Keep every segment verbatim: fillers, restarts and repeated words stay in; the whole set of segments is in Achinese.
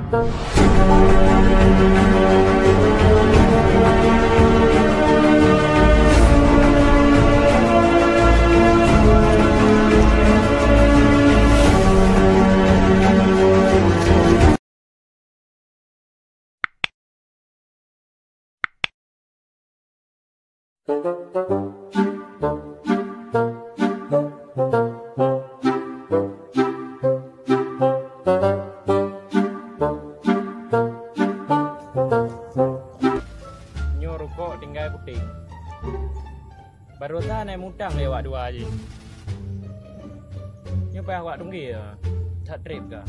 Nyoe rukok tinggai puténg. Baroesa na mutang lé awak dua jih. Nyoe payah awak tunggi ya. That treb ka.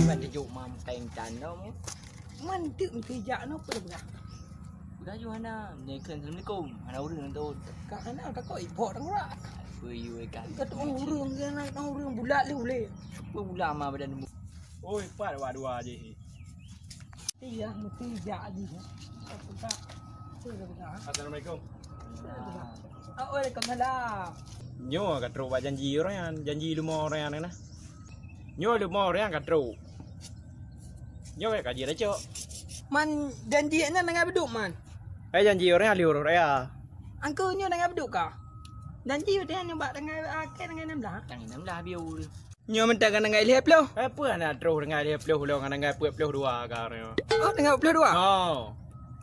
Ban teujuk mam kain tanoh. Man teuk meukeujak nyoe peue dah peugah? Peugah ju hana, meunyoe kheun assalamualaikum, hana ureueng teuôt. Ka hana, ka kok ipok tanggurak. Peue yue kan? Ka tu'oh ureueng, ka na ureueng bulat lé ulée. Peue bulat ma badan mu? Oi, pat awak dua jih. Iya, meukeujak jih. Peugah, peue dah peugah? Assalamualaikum. Waalaikumsalam. Nyoe ka trok bak janji ureueng nyan, janji leumo ureueng nyan na. Nyoe leumo ureueng nyan ka trok. Nyoe ka jeuet tacok. Man janji nyan nanggai beudôk, Man. Eh, janji ureueng nyan lheueh uroe raya. Angku nyoe nanggai beudôk ka? Janji watèe nyan nyoe bak tanggai, ah, kèe tanggai enam belas. Tanggai enam belas bieu. Nyoe mantong ka nanggai lhèe ploh. Eh, peue hana troh nanggai lhèe ploh lom, nanggai peuet ploh dua ka nyoe. Oh, nanggai peuet ploh dua? Oh.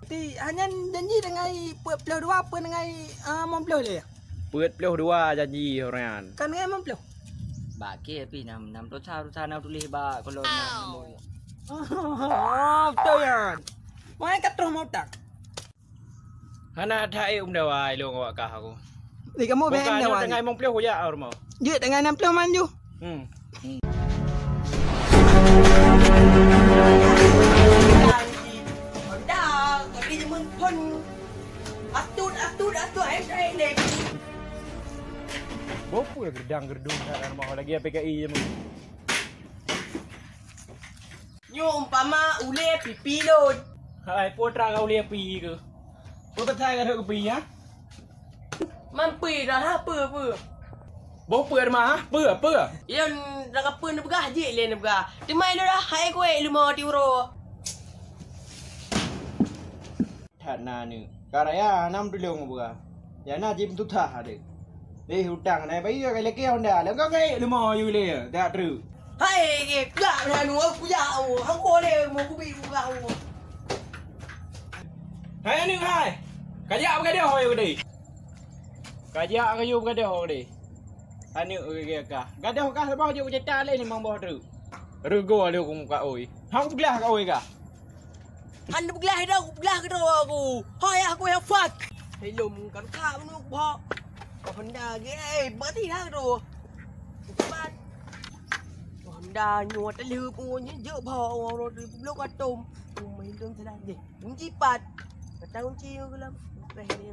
Ti, hana janji nanggai peuet ploh dua, peue nanggai, ah, limong ploh lé? Peuet ploh dua janji ureueng nyan. Kan nanggai limong ploh? Bak kèe pih nam, nam ploh sa, sa na tuléh bak kolom. Oh, beutôi nyan. Wahai ka troh meuutang. Hana that ék meudawa ilôn awak kah aku. Di kamoe bèk meudawa. Bukan, nyoe tanggai limong ploh kujak rumoh. Jeuet tanggai enam ploh man ju. Hmm. Boh peue geurdang geurdong that rumoh lagèe P K I jameun. Nyoe umpama ulèe pipi lôn. Hai, peue trang ka ulèe pipi keuh? Peue pasai ka rhot keu pipi, ha? Man peue dah, ha, peue, peue? Boh peue teuma, ha? Peue, peue? Ilôn dak peue neupeugah jih lé neupeugah. Teuma ilôn dah hai kuék leumo tiuroe. That na aneuk. Ka raya hana meutulông beurah. Nyang na jimeususah aneuk. Lé utang na bayeue ka lakèe honda. Lôn ka keuek leumo yue lé. Dak treuk. Hai, gak na nu aku jak. Aku lé mau kubi buka aku. Hai aneuk hai. Ka jak beugadoh yue deh. Ka jak kayue beugadoh deh. Aneuk gaya kah. Gadoh kah saboh jeuet kucita lé limong boh treuk. Reugoe lé aku muka oi. Hang peuglah ka oi kah. Hana peuglah dah, aku peuglah keudroe aku. Hai aku yang fuck. Helom kan kak menuk bok. Honda ge, eh, berhenti dah keudroe. Cepat. Honda nyoe terleup nyoe jek bok orang orang di blok atom. Rumah itu salah deh. Kunci pat. Kata kunci ke dalam. Preh dia.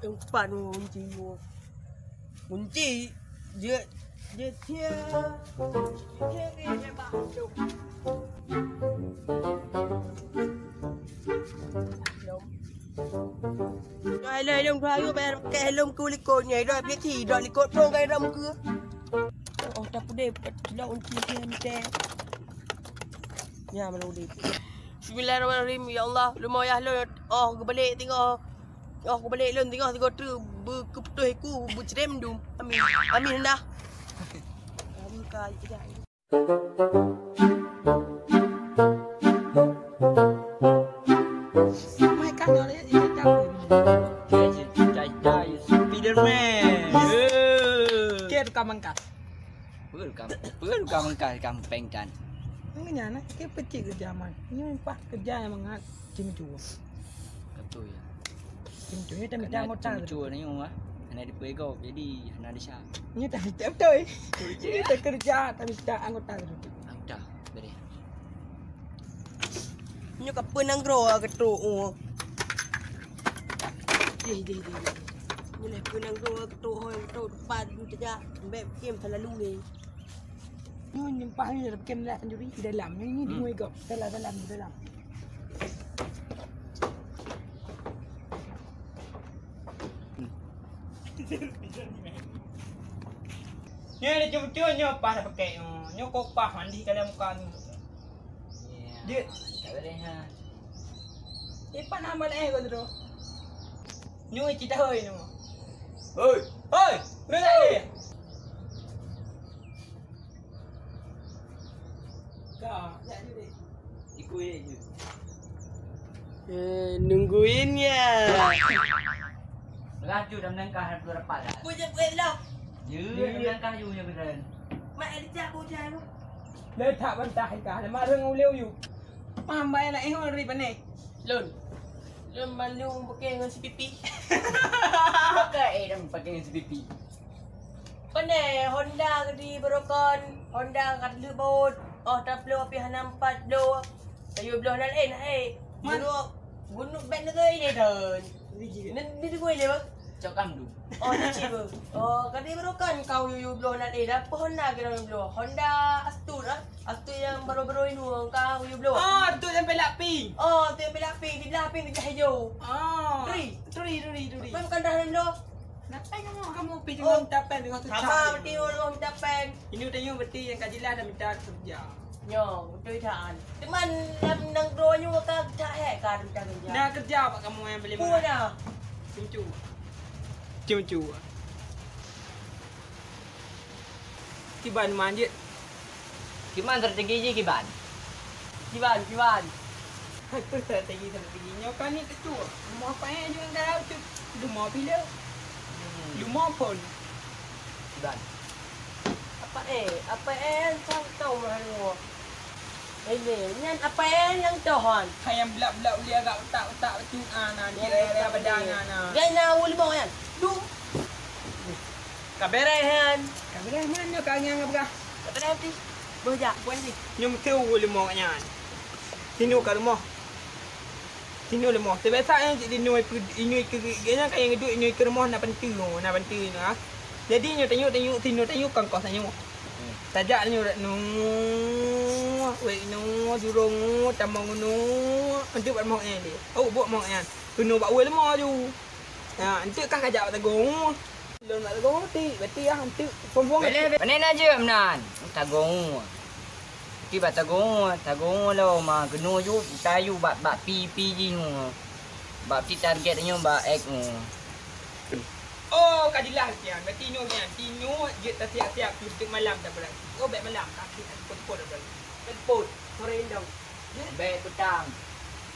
Empat kunci. Kunci. Dia, dia, dia. Dia, dia, dia, dia. Hai, lôn, lôn, dua yue bayar pakai helm ku likot ni. Dua piti, dua likot pun kai ram ke. Oh, tak pudeh, tidak unci dia mite. Ya, mana udah. Bismillahirrahmanirrahim. Ya Allah, lumayan lôn. Oh, kebalik tengok. Oh, kebalik lôn tengok tiga tu berkeputuh aku bercerem dum. Amin. Amin dah. Amin ka. Mai ka nyoe ya, ya, ya. Cai, cai, cai, Spiderman. Eh. Ke tukang mangkas. Peue tukang, peue tukang mangkas, tukang pengkan. Nyan na, ke pecik kerja man. Nyoe pah kerja nyang mangat cimicue. Betul ya. Cimicue, ya, tak mita anggota. Cimicue ni, wah. Hana dipeugok, jadi hana desa. Nyoe tak mita betul. Nyoe tak kerja, tak mita anggota. Anggota, beri. Nyoe ka peunang groe ketrok, oh. Jih, jih, jih, jih. Nyoe peunang groe ketrok, oh, ketrok depan, keujak. Bèk kiem selalu ni. Nyoe nyeumpah nyoe dalam kem lah sendiri di dalam. Nyoe ni di muai gop. Dalam, dalam, di dalam. Nyoe ada cucu nyoe pah dah pakai nyoe. Nyoe kok pah mandi kalian muka ni. Dia tak boleh ha. Ipan nama leh kau tu. Nyoe cita hoi nyoe. Hoi. Hoi. Udah tak boleh. Ka, jak je deh. Ikut je. Eh, nungguin ya. Laju dah melangkah dua rapat dah. Aku je buat lah. Ya, dah melangkah ju je keren. Mak ada jak aku je aku. Letak bantah ikan, lemah reng uleu yu. Paham bae lah, eh, ri pané. Lôn. Lôn bandum pakai dengan C P P. Pakai, eh, dan pakai dengan C P P. Pandai Honda ke di Brokon, Honda ka teulheueh baut. Oh, taplo pih hana empat bloe. Tayue bloe hana laén, hai. Man. Gunuk, gunuk bet negeri ni dah. Nan di negeri ni, bang. Cok kam tu. Oh, tak cik, bang. Oh, ka di Brokon kau yuyu bloe hana laén. Apa Honda kira bloe? Honda Astuna, ah. Astuna yang baru-baru ini, kau yuyu bloe. Oh, tu yang pelak pink. Oh, tu yang pelak pink, di belah pink, di belah hijau. Oh. Turi. Turi, turi, turi. Bukan dah dalam bloe. Ngapai kamu, kamu pi tengok minta pen tengok tu. Sama berarti orang minta pen. Ini tengok berarti yang ka jelas dah minta kerja. Nyo, betul dah. Cuman dalam nanggroe nyoe ka tak hek ka minta kerja. Nah, kerja bak kamu yang boleh. Pun dah. Cucu. Cucu. Kiban manjit. Kiban strategi jih kiban. Kiban, kiban. Aku strategi, strategi nyoe kan ni tetu. Mau apa eh juga enggak tahu tu. Lu mau bila? Hmm. Lu mau pun. Kiban. Apa eh? Apa eh? Kau tahu lah lu. Ele, nyan apa eh nyang toh han? Hai nyang blak-blak ulih agak utak-utak betul ah, nah, dia raya-raya badan nah, nah. Dia na ulimo nyan. Du. Ka bereh han. Ka bereh man nyoe ka nyang peugah. Ka bereh ti. Boh jak, puan ti. Nyoe meuteue ulimo nyan. Tinu ka rumoh. Tinu leumoh. Sebiasa nyang cit di nyoe, inyoe keu geuh nyan ka nyang duek inyoe keu rumoh na panteue, na panteue nyoe, ha. Jadi nyoe tanyoe, tanyoe, tinu tanyoe kongkos tanyoe. Tajak tanyoe dak nyoe, wek nyoe, jurong nyoe, tamong nyoe, enteuk bak mok nyan deh. Oh, bak mok nyan. Keunoe bak ueh leumoh ju. Ha, enteuk kah kajak bak tagoe. Lôn bak tagoe ti, berarti ah, enteuk phon-phon. Pane na jeuem nan? Tagoe. Ti bak tagoe, tagoe lom ma keunoe ju, tayu bak, bak pi, pi jih nyoe. Bak ti target nyoe bak ek nyoe. Oh, ka jeulaih nyan. Berarti nyoe nyan. Ti nyoe jeuet tasiap-siap keu teuk malam dah beurati. Oh, bèk malam. Ka teupot-teupot dah beurati. Teupot. Sore ndong. Bèk peutang.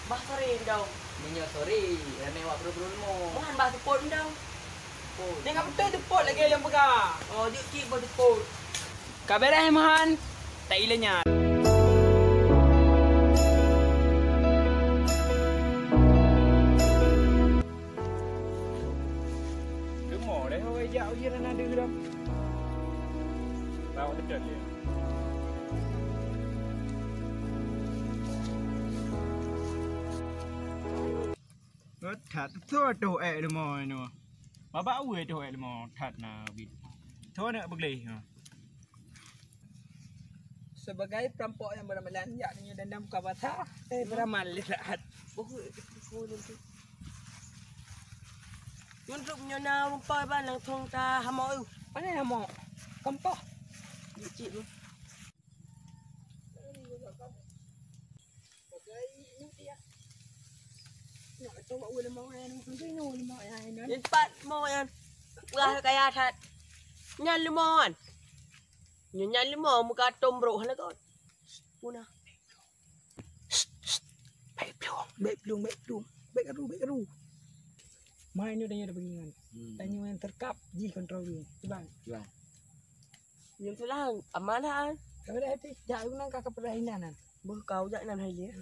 Bah sore ndong. Meunyoe sore, ramè awak bro-bro leumo. Muhan bah teupot ndong. Teupot. Nyan ka beutôi teupot lagèe lôn peugah. Oh, jeuet cit bah teupot. Ka bèrèh meuhan, ta ilèe nyan. Leumo lé ho jak ujeuen na deuh dah. Rawa teucok lé. That, that, that, that, eh, leumo nyoe. Babah awai that, eh, leumo that na ubit. That na beugleh, ha. Sebagai perampok yang beramalan, yakni dendam kabasa, eh, beramal lihat. Untuk nyonya rupa ban langsung ta hamok tu. Mana hamok? Kempah. Cik tu. Nyan pat mo nyan. Wah, kaya that. Nyan leumo nyan. Nyan, nyan leumo muka tom brok hana kot. Puna. Shh, shh. Bèk plueng, bèk plueng, bèk plueng. Bèk karu, bèk karu. Mai nyoe tanyoe dah pergi nyan. Hmm. Tanyoe nyang teurkap jih kontrol nyoe. Cuba. Cuba. Nyang tu lah, aman lah. Ka boleh hati. Jak nang ka, ka pernah inan nyan. Beuh kau jak nan hai dia.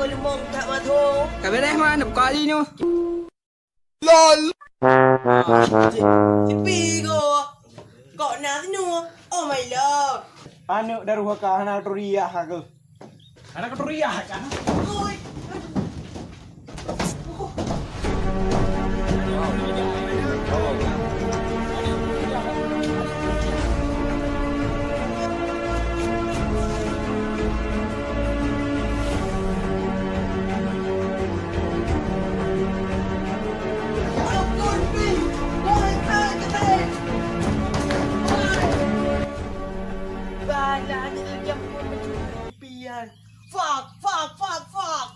Lemong tak matu. Ka beres man, buka ali nyoe. Lol. Sipi ko. Kok na sinu? Oh my lord. Aneuk daruhaka hana turiah aku. Hana turiah kan? Oi. Bala ni lagi aku mencuri pian. Fuck, fuck, fuck, fuck.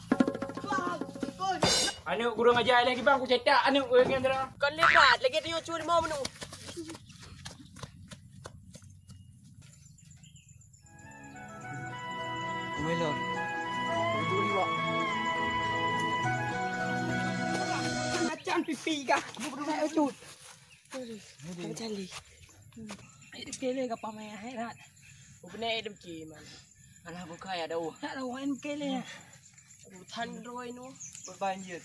Fuck. Oi. Aneuk kurang ajar lagi bang, ku cetak aneuk kurang ajar. Kan lebat lagi dia curi mau menu. Melo. Macam pipi kah? Macam tu. Macam ni. Itu kele ka pamai akhirat. Ubne edem ki man. Alah buka ya dau. Tak tahu main kele. Than roi nu. Berbanjir.